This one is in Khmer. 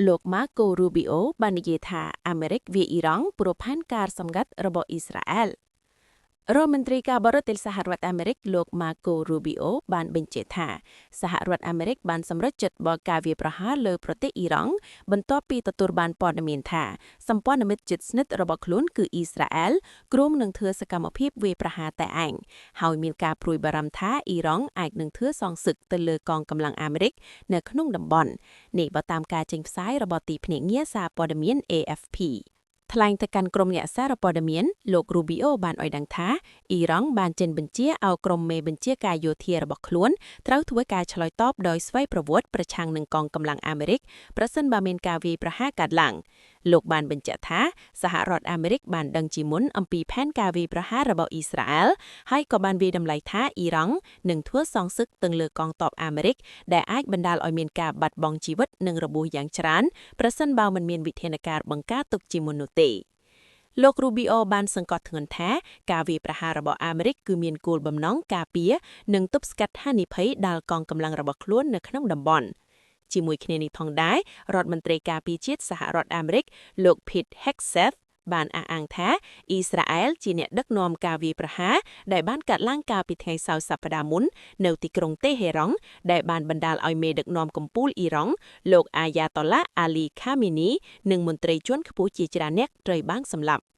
លោក Marco Rubio បាននិយាយថាអាមេរិកវាយអ៊ីរ៉ង់ព្រោះផែនការសម្ងាត់របស់អ៊ីស្រាអែលរដ្ឋមន្ត្រីការបរទេសសហរដ្ឋអាមេរិកលោក Marco Rubio បានបញ្ជាក់ថាសហរដ្ឋអាមេរិកបានសម្រេចចិត្តបើកការវាយប្រហារលើប្រទេសអ៊ីរ៉ង់បន្ទាប់ពីទទួលបានព័ត៌មានថាសម្ព័ន្ធមិត្តជិតស្និទ្ធរបស់ខ្លួនគឺអ៊ីស្រាអែលគ្រោងនឹងធ្វើសកម្មភាពវាយប្រហារតែឯងហើយមានការព្រួយបារម្ភថាអ៊ីរ៉ង់អាចនឹងធ្វើសងសឹកទៅលើកងកម្លាំងអាមេរិកនៅក្នុងតំបន់នេះបើតាមការចេញផ្សាយរបស់ទីភ្នាក់ងារសារព័ត៌មាន AFP ថ្លែងទៅកាន់ក្រុមអ្នកសារព័ត៌មានលោក Rubio បានឲ្យដឹងថាអ៊ីរ៉ង់បានចេញបញ្ជាឲ្យក្រុមមេបញ្ជាការយោធារបស់ខ្លួនត្រូវធ្វើការឆ្លើយតបដោយស្វ័យប្រវត្តិប្រឆាំងនឹងកងកម្លាំងអាមេរិកប្រសិនបើមានការវាយប្រហារកើតឡើងលោកបានបញ្ជាក់ថាសហរដ្ឋអាមេរិកបានដឹងជាមុនអំពីផែនការវាយប្រហាររបស់អ៊ីស្រាអែលហើយក៏បានវាយតម្លៃថាអ៊ីរ៉ង់នឹងធ្វើសងសឹកទៅលើកងទ័ពអាមេរិកដែលអាចបណ្ដាលឲ្យមានការបាត់បង់ជីវិតនិងរបួសយ៉ាងច្រើនប្រសិនបើមិនមានវិធានការបង្ការទុកជាមុននោះទេលោក Rubio បានសង្កត់ធ្ងន់ថាការវាយប្រហាររបស់អាមេរិកគឺមានគោលបំណងការពារនិងទប់ស្កាត់ហានិភ័យដល់កងកម្លាំងរបស់ខ្លួននៅក្នុងតំបន់ជាមួយគ្នានេះផងដែររដ្ឋមន្ត្រីការពារជាតិសហរដ្ឋអាមេរិកលោក Pete Hegseth បានអះអាងថាអ៊ីស្រាអែលជាអ្នកដឹកនាំការវាយប្រហារដែលបានកាត់ឡើងកាលពីថ្ងៃសៅរ៍សប្តាហ៍មុននៅទីក្រុងតេហេរ៉ង់ដែលបានបណ្ដាលឲ្យមេដឹកនាំកំពូលអ៊ីរ៉ង់លោកអាយ៉ាតូឡាអាលីខាមីនីនិងមន្ត្រីជាន់ខ្ពស់ជាច្រើនអ្នកត្រូវបានសម្លាប់។